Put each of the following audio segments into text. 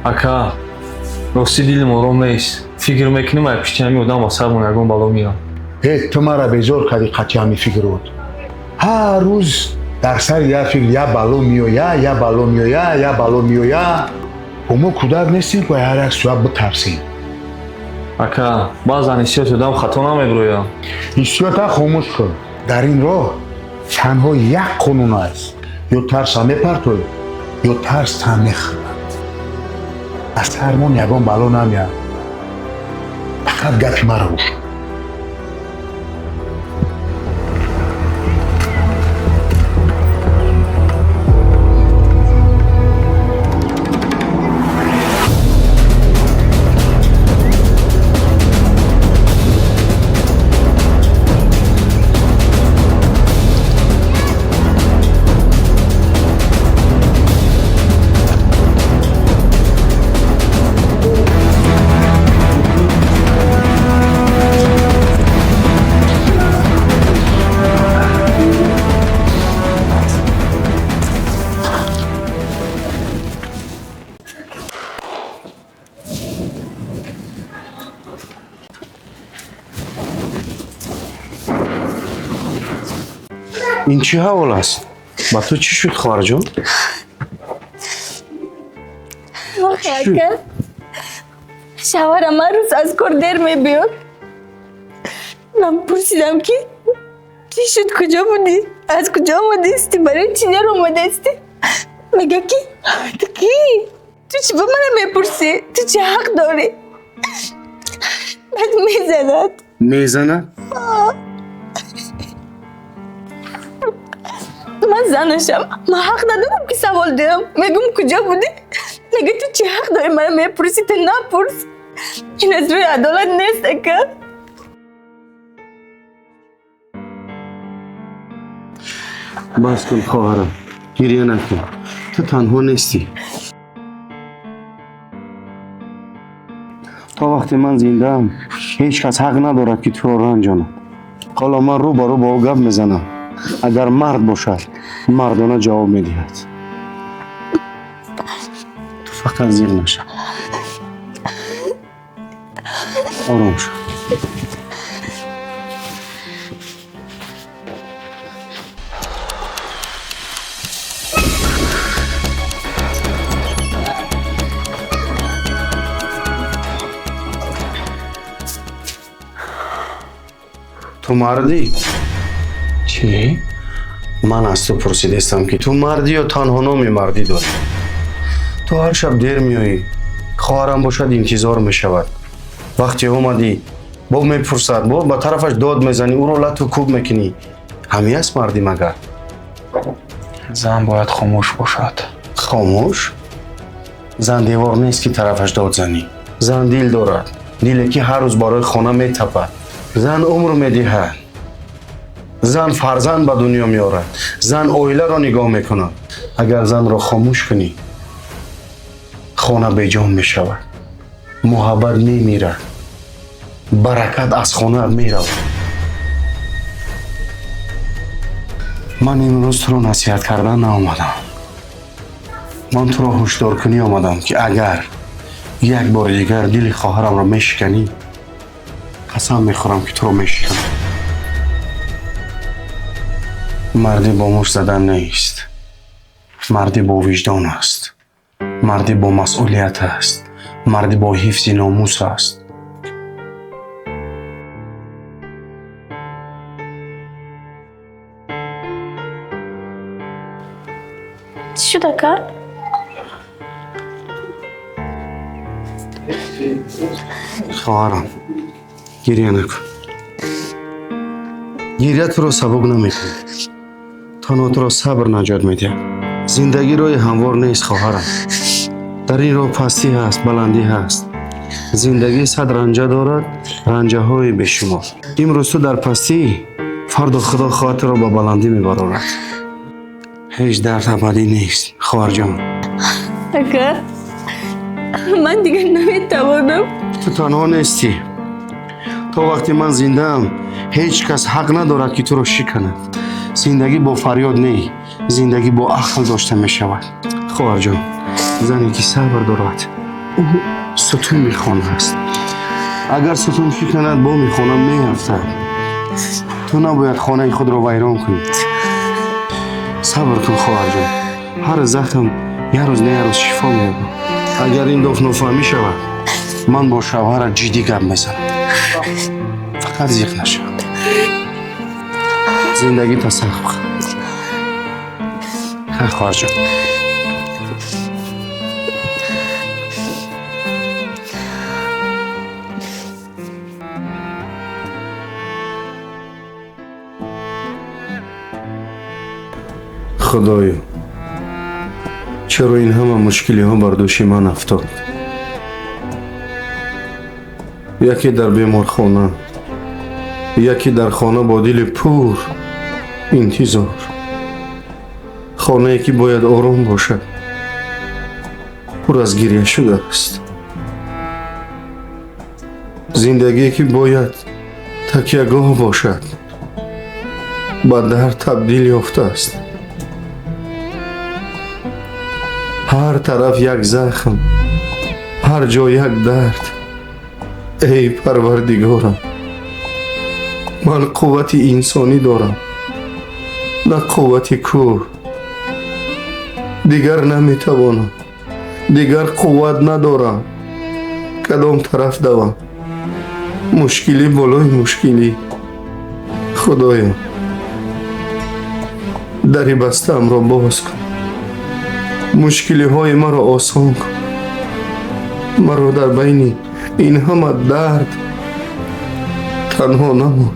Ака, рости дилим ором нест. Фикр мекунем, ай пишти ҳамин одам ба сармон ягон бало меяд. Э, ту мара безор кардӣ қатъи ҳамин фикрот. Ҳар рӯз дар сари як фикр я бало меоя, я бало меоя, я бало меоя. Мо кӯдак нестем, ки ҳар як соат битарсем. Ака, баъзан ҳиссиёти одам хато намебирояд. Ҳиссиёта хомӯш кун. Дар ин роҳ танҳо як қонун аст: ё тарса мепартоӣ, ё тарс тан мехӯрад. Аз сармон ягон бало намеяд. Фақат гапи маро гӯш кун. Ин чӣ ҳавол аст? Ба ту чӣ шуд, хоҳарҷон? Охе, ака, шавҳарам ҳар рӯз аз кор дер мебиёд. Ман пурсидам, ки чӣ шуд, куҷо будӣ, аз куҷо омадаисти, барои чӣ дер омадаисти? Мега, ки ту кӣ, ту чӣ ба мана мепурсӣ, ту чӣ ҳақ дорӣ? Баъд мезанад. Мезанад? Ман занашам, ман ҳақ надорам, ки савол диҳам? Мегӯм, куҷо будӣ, мега, ту чӣ ҳақ дорӣ мана мепурсӣ, ту напурс. Ин аз рӯи адолат нест, ака. Бас кун, хоҳарам, гирья накун. Ту танҳо нестӣ. То вақте ман зиндаам, ҳеҷ кас ҳақ надорад, ки туро ранҷонад. Ҳоло ман рӯ ба рӯ бо ӯ гап мезанам. Агар мард бошад, мардона ҷавоб медиҳад. Ту фақат зиқ нашав, ором шав. Ту мардӣ? Чӣ? Ман аз ту пурсидастам, ки ту мардӣ ё танҳо номи мардӣ дорӣ? Ту ҳар шаб дер меоӣ, хоҳарам бошад, интизор мешавад. Вақте омадӣ, бо мепурсад, бо ба тарафаш дод мезанӣ, ӯро лату кӯб мекунӣ. Ҳамин аст мардӣ магар? Зан бояд хомӯш бошад. Хомӯш? Зан девор нест, ки тарафаш дод занӣ. Зан дил дорад, диле ки ҳар рӯз барои хона метапад. Зан умр медиҳад, зан фарзанд ба дунё меорад, зан оиларо нигоҳ мекунад. Агар занро хомӯш кунӣ, хона беҷон мешавад, муҳаббат мемирад, баракат аз хонаат меравад. Ман имрӯз туро насиҳат кардан наомадам. Ман туро ҳушдоркунӣ омадам, ки агар як бори дигар дили хоҳарамро мешиканӣ, қасам мехӯрам, ки туро мешиканам. Мардӣ бо мушт задан нест, мардӣ бо виҷдон аст, мардӣ бо масъулият аст, мардӣ бо ҳифзи номус аст. Чӣ шуд, ака? Хоҳарам, гирья накун. Гирья туро сабук намекунад, танҳо туро сабр наҷот медиҳад. Зиндагӣ роҳи ҳамвор нест, хоҳарам. Дар ин роҳ пастӣ ҳаст, баландӣ ҳаст. Зиндагӣ сад ранҷа дорад, ранҷаҳои бешумор. Имрӯз ту дар пастӣ, фардо Худо хоҳад туро ба баландӣ мебарорад. Ҳеҷ дард абадӣ нест, хоҳарҷон. Ака, ман дигар наметавонам. Ту танҳо нестӣ. То вақте ман зиндаам, ҳеҷ кас ҳақ надорад, ки туро шиканад. Зиндагӣ бо фарёд не, зиндагӣ бо ақл дошта мешавад. Хоҳарҷон, зане ки сабр дорад, Ӯ сутуни хона аст. Агар сутун шиканад, боми хона меафтад. Ту набояд хонаи худро вайрон кунӣ. Сабр кун, хоҳарҷон. Ҳар захм як рӯз на як рӯз шифо меёбад. Агар ин доф нофаҳмӣ шавад, ман бо шавҳарат ҷиддӣ гап мезанам. Фақат зиқ нашав. Зиндагита сахт бихӯр. Хай, хоҳарҷон. Худоё, чаро ин ҳама мушкилиҳо бар дӯши ман афтод? Яке дар беморхона, яке дар хона бо дили пур интизор. Хонае ки бояд ором бошад, пур аз гиря шудааст. Зиндагие ки бояд такягоҳ бошад, ба дард табдил ёфтааст. Ҳар тараф як захм, ҳар ҷо як дард. Эй Парвардигорам, ман қуввати инсонӣ дорам, на қуввати кӯҳ. Дигар наметавонам, дигар қувват надорам. Кадом тараф давам? Мушкилӣ болои мушкилӣ. Худоё, дари бастаамро боз кун. Мушкилиҳои маро осон кун. Маро дар байни ин ҳама дард танҳо намон.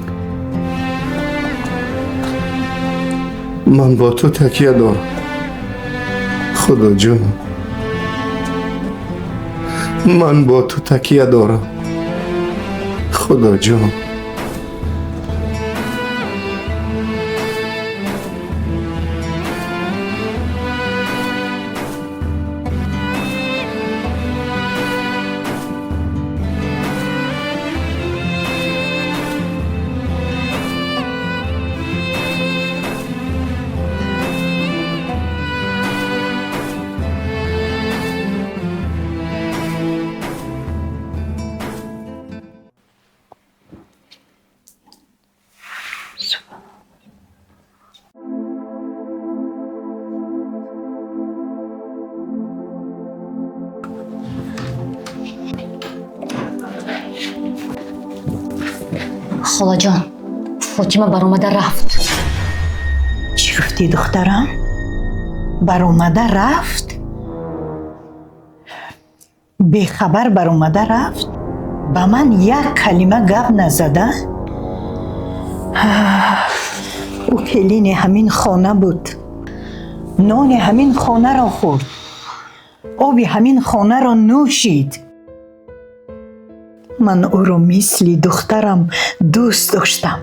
Ман бо ту такя дорам, Худоҷон. Ман бо ту такя дорам, Худоҷон. Холаҷон, Фотима баромада рафт. Чӣ гуфтӣ, духтарам? Баромада рафт? Бехабар баромада рафт? Ба ман як калима гап назада? Ӯ келини ҳамин хона буд. Нони ҳамин хонаро хӯрд. Оби ҳамин хонаро нӯшид. Ман ӯро мисли духтарам дӯст доштам.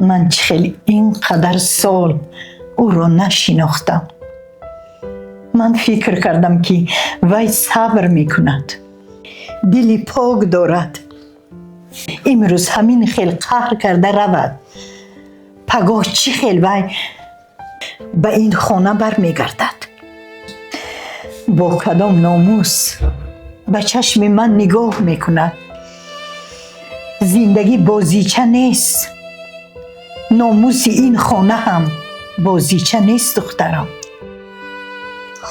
Ман чӣ хел ин қадар сол ӯро нашинохтам. Ман фикр кардам, ки вай сабр мекунад, дили пок дорад. Имрӯз ҳамин хел қаҳр карда равад, пагоҳ чӣ хел вай ба ин хона бармегардад? Бо кадом номус ба чашми ман нигоҳ мекунад? Зиндагӣ бозича нест. Номуси ин хона ҳам бозича нест, духтарам.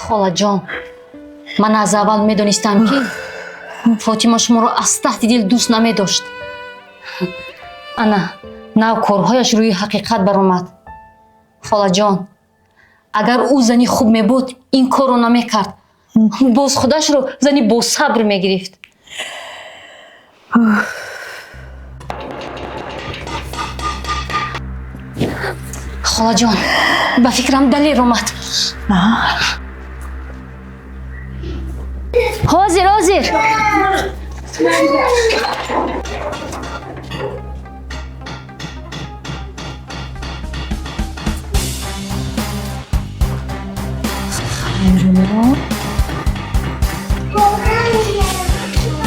Холаҷон, ман аз аввал медонистам, ки Фотима шуморо аз таҳти дил дӯст намедошт. Ана нав корҳояш рӯи ҳақиқат баромад. Холаҷон, агар ӯ зани хуб мебуд, ин корро намекард. Боз худашро зани босабр мегирифт. Холаҷон, ба фикрам Далер омад. Ҳозир, ҳозир.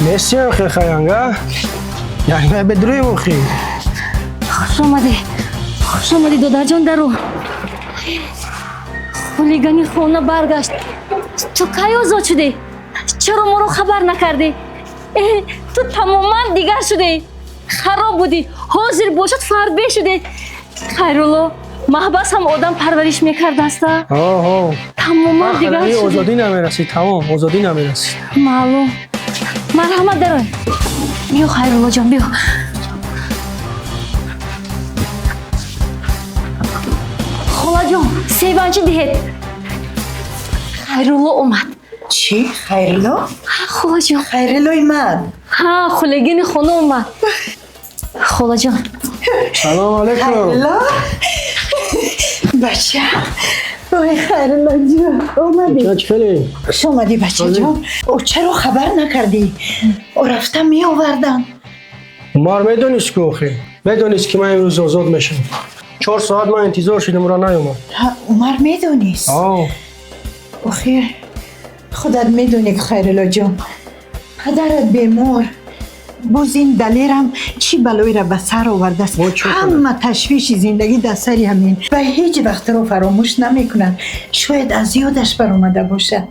Нестӣ охи, хаянга? Як бедруи охи. Хуш омадӣ. Хуш омадӣ, додарҷон, дару. Хулигани хона баргашт. Ту кай озод шудӣ? Чаро моро хабар накардӣ? Ту тамоман дигар шудӣ, хароб будӣ, ҳозир бошад фарбе шудӣ. Хайрулло, маҳбас ҳам одам парвариш мекардааста? Тамоман дигар шудӣ. Озодӣ намерасид, тамом, озодӣ намерасид. Маълум. Марҳамат, дарой. Биё, Хайрулло ҷон, биё. Холаҷон, севанчи диҳед. Хайрулло омад. Чӣ? Хайрулло? Ҳа, холаҷон. Хайруллои ман? Ҳа, хулегини хона омад. Холаҷон. Салом алейкум. Хайрулло? Бача. Ой, Хайрулло ҷон, омадӣ. Чӣ хеле? Хуш омадӣ, бачаҷон. О, чаро хабар накардӣ? О, рафта меовардам. Умар медонист ку охи? Медонист ки ман имрӯз озод мешавам. 4 соат ман интизор шудам, ура наёмад. Умар медонист? Охир, худат медонӣ, Хайрулло ҷон, падарат бемор. Боз ин далерам чӣ балоеро ба сар овардааст. Ҳама ташвиши зиндагӣ дар сари ҳамин ва ҳеҷ вақтро фаромӯш намекунад. Шояд аз ёдаш баромада бошад.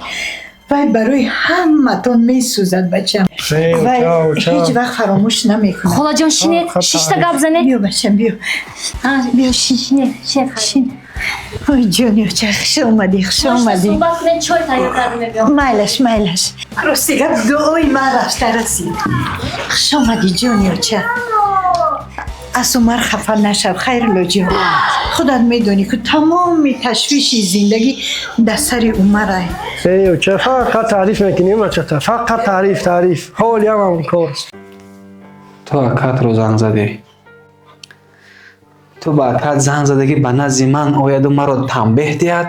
Вай барои ҳаматон месӯзад, бачам. Вай ҳеҷ вақт фаромӯш намекунад. Холаҷон, шинед, шишта гап занед. Биё, бачам, биё. Биё, шин. Шин. Ой, ҷони оча, хуш омадӣ, хуш омадӣ. Суҳбат кунед, чой тайёр карда мебиём. Майлаш, майлаш. Рости гап, дуои ман рафта расид. Хуш омадӣ, ҷони оча. Аз Умар хафа нашав, Хайрулло ҷон. Худат медонӣ, ки тамоми ташвиши зиндагӣ дар сари Умарай. Эй, оча, фақат таъриф мекунӣ, бачата. Фақат таъриф, таъриф. Ҳолиам ҳамон кор. Ту акатро занг задӣ. Ту ба акат занг задӣ, ки ба назди ман ояду маро танбеҳ диҳад,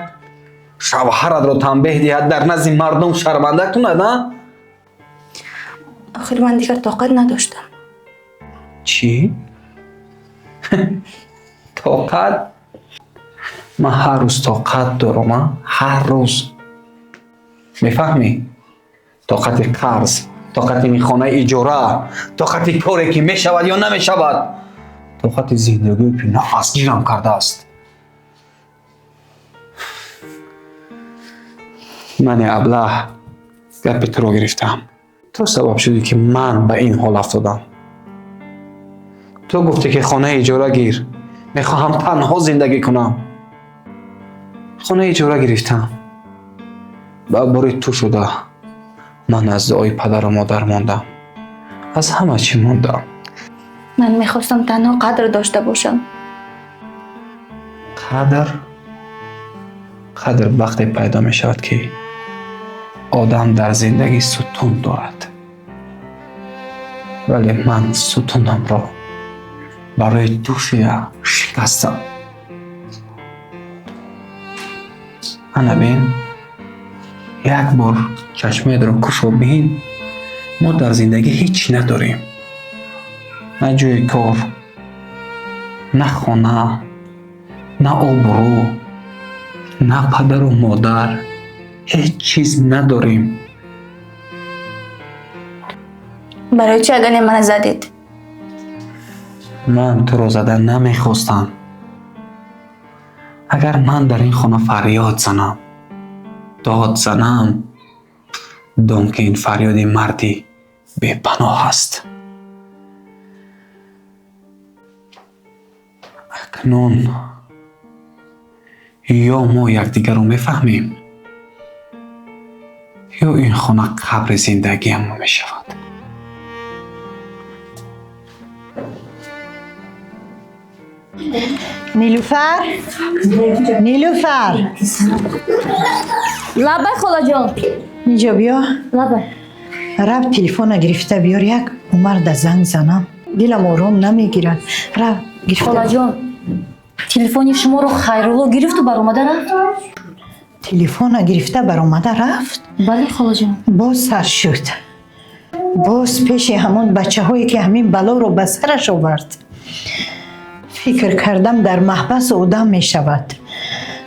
шавҳаратро танбеҳ диҳад, дар назди мардум шарманда кунад, а? Охир ман дигар тоқат надоштам. Чӣ? Тоқат? Ман ҳар рӯз тоқат дорам, а? Ҳар рӯз. Мефаҳмӣ? Тоқати қарз, тоқати хонаи иҷора, тоқати коре ки мешавад ё намешавад, тоқати зиндагие ки нафасгирам кардааст. Мани аблаҳ гапи туро гирифтам. Ту сабаб шудӣ, ки ман ба ин ҳол афтодам. Ту гуфтӣ, ки хонаи иҷора гир, мехоҳам танҳо зиндагӣ кунам. Хонаи иҷора гирифтам. Ба бори ту шуда ман аз дуои падару модар мондам, аз ҳама чӣ мондам. Ман мехостам танҳо қадр дошта бошам. Қадр? Қадр вақте пайдо мешавад, ки одам дар зиндагӣ сутун дорад. Вале ман сутунамро барои ту шуда шикастам. Ана бин, як бор чашмаятро кушо бин, мо дар зиндагӣ ҳеҷ чӣ надорем. На ҷои кор, на хона, на обрӯ, на падару модар, ҳеҷ чиз надорем. Барои чӣ агане мана задед? Ман туро зада намехостам. Агар ман дар ин хона фарёд занам, дод занам, дон ки ин фарёди марди бепаноҳ аст. Акнун ё мо якдигарро мефаҳмем, ё ин хона қабри зиндагиам мешавад. Нилуфар, Нилуфар. Лабай, холаҷон. Инҷо биё. Лабай. Рав, телефона гирифта биёр, як Умар да занг занам. Дилам ором намегирад. Рав, гирифта. Холаҷон, телефони шуморо Хайрулло гирифту баромада рафт. Телефона гирифта баромада рафт? Бале, холаҷон. Боз сар шуд. Боз пеши ҳамон бачаҳое, ки ҳамин балоро ба сараш овард. Фикр кардам, дар маҳбас одам мешавад.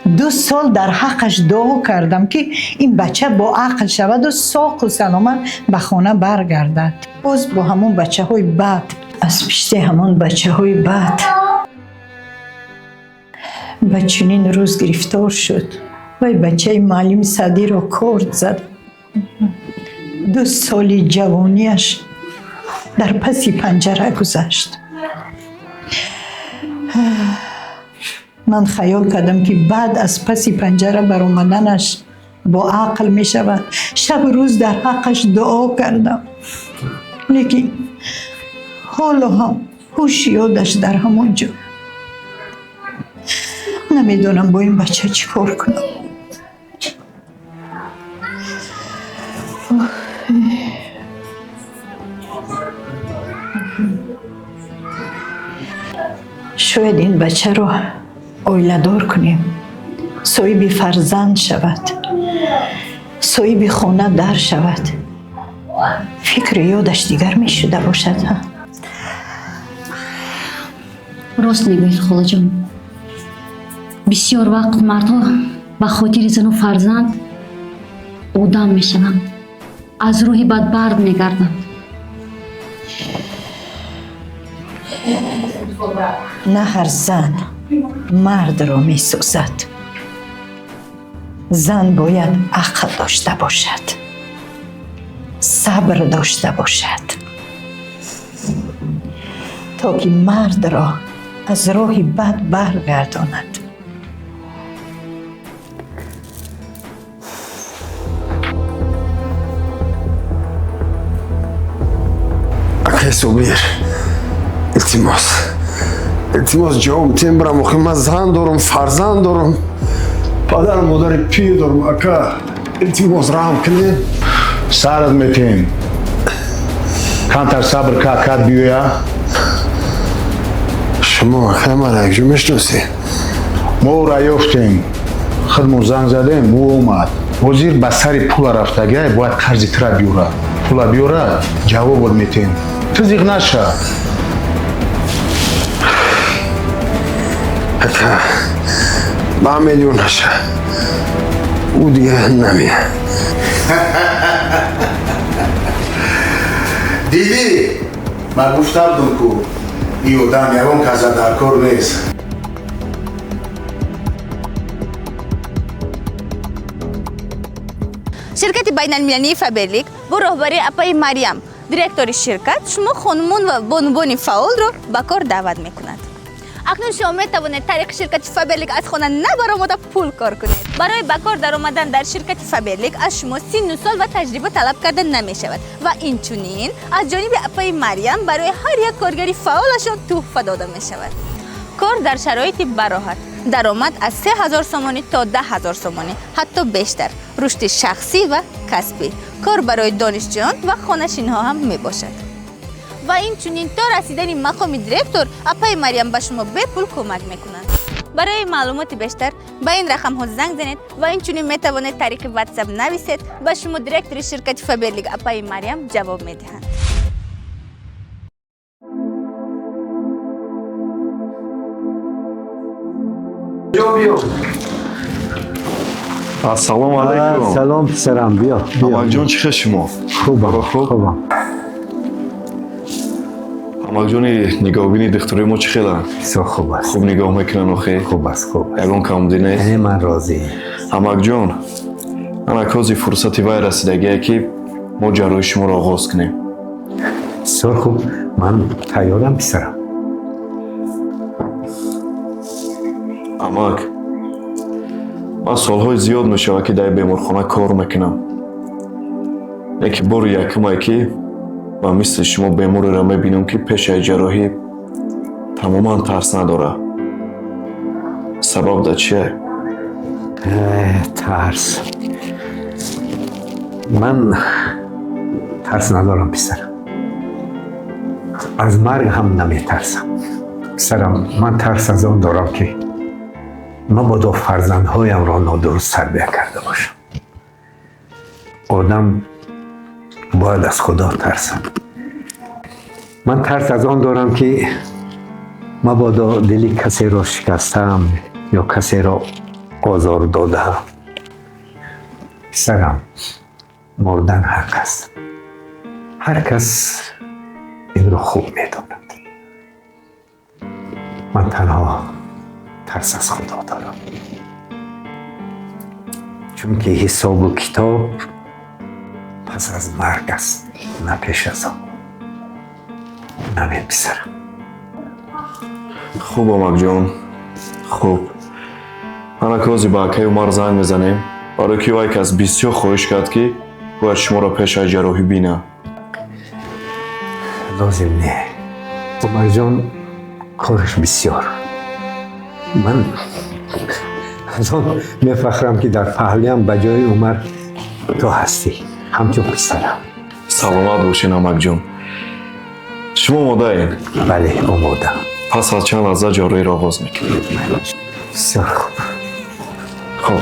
2 сол дар ҳаққаш дуо кардам, ки ин бача бо ақл шаваду соқу саломат ба хона баргардад. Боз бо ҳамон бачаҳои бад, аз пишти ҳамон бачаҳои бад ба чунин рӯз гирифтор шуд. Вай бачаи муаллими Саъдиро корд зад. 2 соли ҷавониаш дар паси панҷара гузашт. Ман хаёл кардам, ки баъд аз паси панҷара баромаданаш бо ақл мешавад. Шабу рӯз дар ҳаққаш дуо кардам, лекин ҳоло ҳам ҳуши ёдаш дар ҳамон ҷо. Намедонам бо ин бача чӣ кор кунам. Шояд ин бачаро оиладор кунем, соҳиби фарзанд шавад, соҳиби хона дар шавад. Фикри ёдаш дигар мешуда бошад. Рост мегӯед, холаҷон. Бисёр вақт мардҳо ба хотири зану фарзанд одам мешаванд, аз рӯҳи бадбард мегарданд. На ҳар зан мардро месозад. Зан бояд ақл дошта бошад, сабр дошта бошад, то ки мардро аз роҳи бад баргардонад. Акай Собир, илтимос, илтимос, ҷавоб тем бирам. Охи ман зан дорам, фарзанд дорам, падару модари пир дорам. Ака, илтимос, раҳм кунед. Сарат метем. Камтар сабр ка, акат биёя. Шумо акай мара якҷо мешиносед? Мо ӯра ёфтем, худмон занг задем, ӯ омад. Ҳозир ба сари пула рафтагиай, бояд қарзи тира биёрад. Пула биёрад, ҷавобот метем. Ту зиқ наша. Ака, ба миллион наша, ӯ дига намеяд. Дидӣ, ман гуфта будам, ку ин одам ягон каса дар кор нест. Ширкати байналмилалии Фаберлик бо роҳбарии апаи Марьям, директори ширкат, шумо хонумон ва бонубони фаъолро ба кор даъват мекунад. Акнун шумо метавонед тариқи ширкати Фаберлик аз хона набаромада пул кор кунед. Барои ба кор даромадан дар ширкати Фаберлик аз шумо синну сол ва таҷриба талаб карда намешавад ва инчунин аз ҷониби апаи Марьям барои ҳар як коргари фаъолашон тӯҳфа дода мешавад. Кор дар шароити бароҳат, даромад аз 3000 сомонӣ то 10000 сомонӣ, ҳатто бештар, рушди шахсӣ ва касбӣ. Кор барои донишҷӯён ва хонашинҳо ҳам мебошад. Ва инчунин то расидани мақоми директор апаи Марьям ба шумо бепул кӯмак мекунад. Барои маълумоти бештар ба ин рақамҳо занг занед ва инчунин метавонед тариқи WhatsApp нависед. Ба шумо директори ширкати Фаберлик апаи Марьям ҷавоб медиҳанд. Ассалому алайкум. Салом, писарам, биё. Амакҷон, чӣ хел шумо? Хубам, хубам. Амакҷони, нигоҳбини духтурои мо чӣ хеланд? Бисёр хуб аст. Хуб нигоҳ мекунанд охе? Хуб аст, хуб аст. Ягон камбудӣ нест? Не, ман розӣ. Амакҷон, анак ҳозир фурсати вай расидагие, ки мо ҷарроҳии шуморо оғоз кунем. Бисёр хуб, ман тайёрам, писарам. Амак, ман солҳои зиёд мешавад, ки дар беморхона кор мекунам. Яке бори якумае, ки ба мисли шумо бемореро мебинам, ки пешаи ҷарроҳӣ тамоман тарс надорад. Сабаб дар чие? Тарс. Ман тарс надорам, писарам. Аз марг ҳам наметарсам. Писарам, ман тарс аз он дорам, ки мабодо фарзандҳоямро нодуруст тарбия карда бошам. Одам бояд аз Худо тарсад. Ман тарс аз он дорам, ки мабодо дили касеро шикастаам ё касеро озор додаам. Писарам, мурдан ҳақ аст. Ҳар кас инро хуб медонад. Ман танҳо тарс аз Худо дорам, чунки ҳисобу китоб Пас аз марг аст, на пеш аз он. Намир, писарам. Хуб, амакҷон, хуб. Ана кози ба акаи Умар занг мезанем, барои ки вай кас бисёр хоҳиш кард, ки бояд шуморо пеш аз ҷарроҳӣ бина. Лозим не, Умарҷон, кораш бисёр. Ман аз он мефахрам, ки дар паҳлӯям ба ҷои Умар ту ҳастӣ, ҳамчун писарам. Саломат бошед, амакҷон. Шумо омодаед? Бале, омода. Пас аз чанд лаҳза ҷарроҳиро оғоз мекунем. Бисёр хуб. Хуб.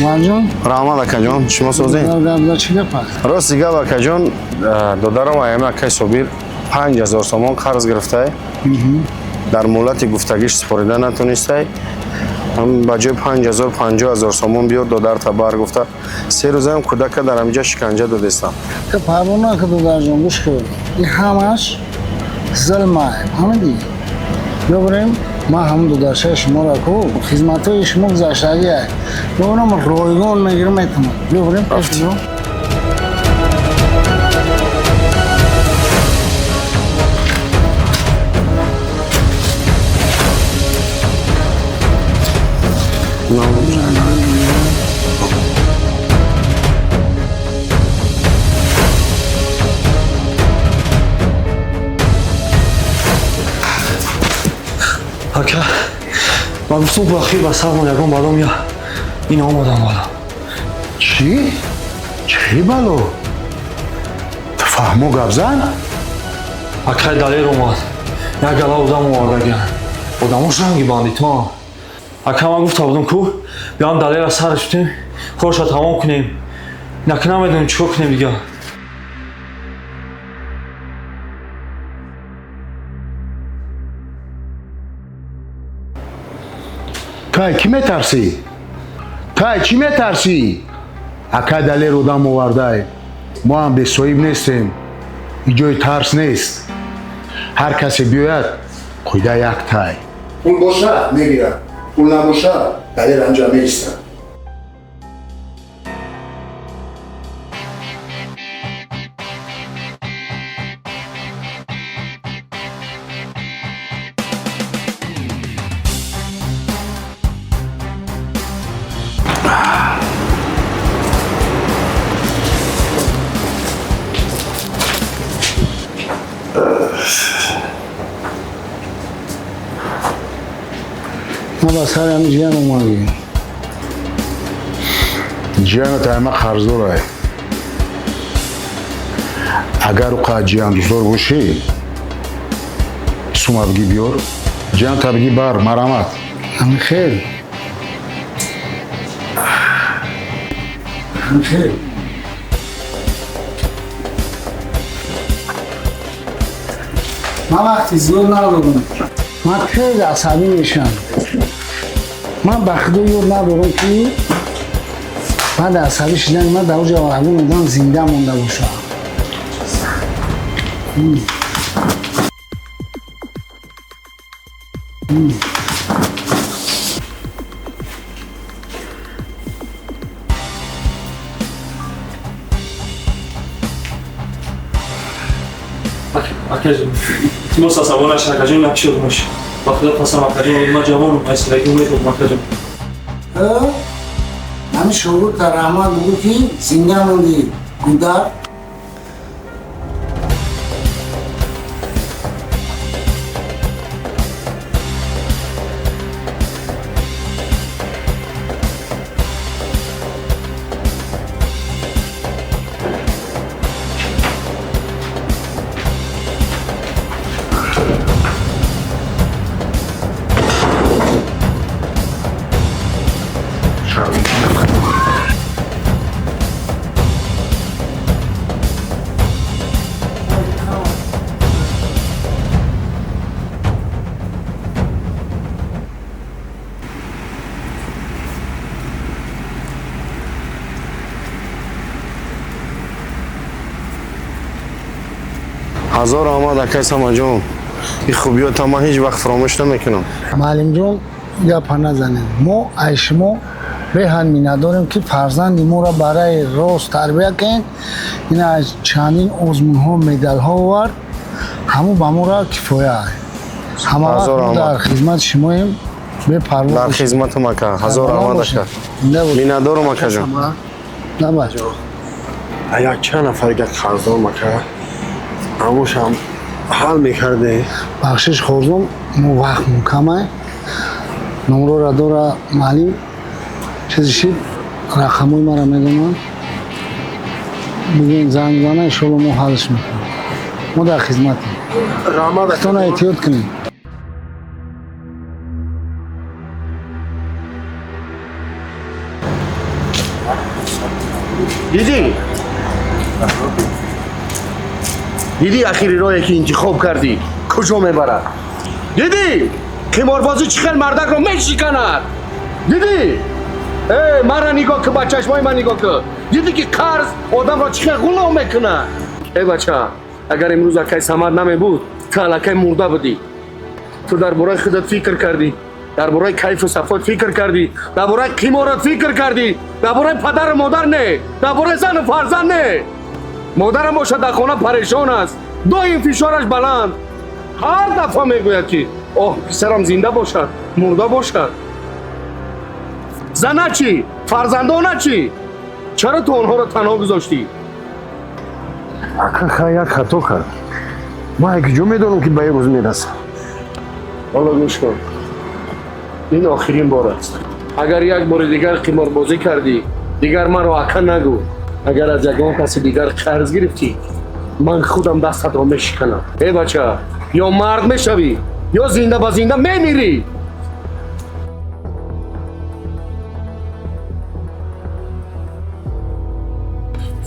Умарҷон. Раҳмат, акаҷон, шумо созед? Чӣ гап аст? Рости гап, акаҷон, додарам аями акаи Собир 5000 сомон қарз гирифтай, дар муҳлати гуфтагиш супорида натонистай. Ба ҷои 5000 50 000 сомон биёр, додарта бар гуфта. 3 рӯзаам кӯдака дар ҳамиҷа шиканҷа додестам. Парво нака, додарҷон, гӯш кун, ин ҳамаш зулмай, фаҳмидӣ? Биёбарем, ман ҳамун додаршаи шуморо ку хизматҳои шумо гузаштагия биёбарам, ройгон мегирам, метавонам. Биёбарем пеш. Ака, ман гуфтум, ку ахир ба сармон ягон бало мея, ин омадам бало. Чӣ? Чӣ бало? Ту фаҳмо, гап зан. Акай Далер омад, як гала одам овардаган, одамош ранги бандитон. Ака, ман гуфта будум, ку биям Далера сараш бутем, корша тамом кунем. Наки намедонем чӣ кор кунем дигар. Тай кӣ метарсӣ? Тай чӣ метарсӣ? Акай Далер одам овардай, мо ҳам бесоҳиб нестем. Иҷои тарс нест. Ҳар касе биёяд, қоида як тай: пул бошад, мегирад, пул набошад, Далер анҷа меистад. Ма ба сари ҳамин ҷиян омадем. Ҷияна тайма қарздорай. Агар ӯ қад ҷиян дӯстдор бошӣ, сума бигӣ, биёр, ҷиян та бигӣ, бар, марамат. Ҳамин хел, ҳамин хел. Ман вақти зиёд надорам, ман тез асабӣ мешавам. Ман ба худо ёд надорам, ки баъд асабӣ шудани ман дар оҷа ягон одам зинда монда бошад. Акаҷон, илтимос, асабон наша, акаҷон, накшодмаш. Ба худо қасам, акаҷон, ман ҷавонам, айсилаги умедам, акаҷон. Ҳамин шогирдта раҳмат бугӯ, ки зинда мондӣ, гудар. Ҳазор омад акай Самаҷон. Ин хубиёта ман ҳеҷ вақт фаромӯш намекунам. Муаллимҷон, гапа назанед. Мо ай шумо беҳад миннатдорем, ки фарзанди моро барои рост тарбия кунед. Ин аз чандин озмунҳо медалҳо овард. Ҳамун ба моро кифоя. Ҳама вақт мо дар хизмати шумоем, бепарво. Дар хизматам ака. Ҳазор омад ака. Миннатдорам акаҷон. Набаҷ. Як чанд нафарга қарздорам ака. Ҳамошам ҳал мекарде. Бахшиш хорзом, мо вақт мукамай. Номрора дора маълим. Чизи шид, рақамҳои маро медонанд. Бигӯен занг зана, иншоалло мо ҳалш мекунем. Мо дар хизматем. Худтона эҳтиёт кунед. Дидӣ? Дидӣ ахири роҳе ки интихоб кардӣ куҷо мебарад? Дидӣ қиморбозӣ чӣ хел мардакро мешиканад? Дидӣ? Э, маро нигоҳ кун, ба чашмои ман нигоҳ кун. Дидӣ ки қарз одамро чӣ хел ғулом мекунад? Э бача, агар имрӯз акай Самад намебуд, ту аллакай мурда будӣ. Ту дар бораи худат фикр кардӣ, дар бораи кайфу сафот фикр кардӣ, дар бораи қиморат фикр кардӣ, дар бораи падару модар не, дар бораи зану фарзанд не. Модарам бошад дар хона парешон аст, доим фишораш баланд. Ҳар дафъа мегӯяд ки оҳ, писарам зинда бошад, мурда бошад. Зана чӣ? Фарзандона чӣ? Чаро ту онҳоро танҳо гузоштӣ? Ака хай як хато кард. Ман куҷо медонам ки ба ин рӯз мерасам? Ҳоло гӯш кун. Ин охирин бор аст. Агар як бори дигар қиморбозӣ кардӣ, дигар маро ака нагӯ. Агар аз ягон каси дигар қарз гирифтӣ, ман худам дастатро мешиканам. Э бача, ё мард мешавӣ, ё зинда ба зинда мемирӣ.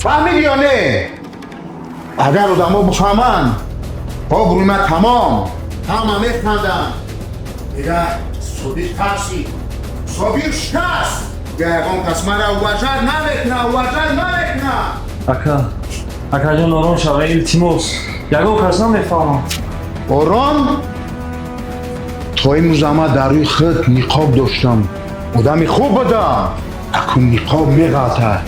Фаҳмидӣ ё не? Агар одамо бифаҳманд, обрӯи ман тамом. Ҳама механданд. Дига Собир тарсид. Собир шикаст. Дига ягон кас мара уважать намекуна, уважать намекуна. Ака, акаҷон, ором шава, илтимос. Ягон кас намефаҳмам. Ором? То имрӯз ман дар рӯи худ ниқоб доштам. Одами хуб будам. Акун ниқоб меғалтад.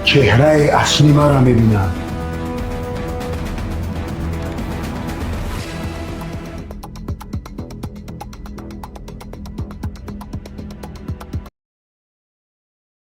Чеҳраи аслӣ маро мебинанд.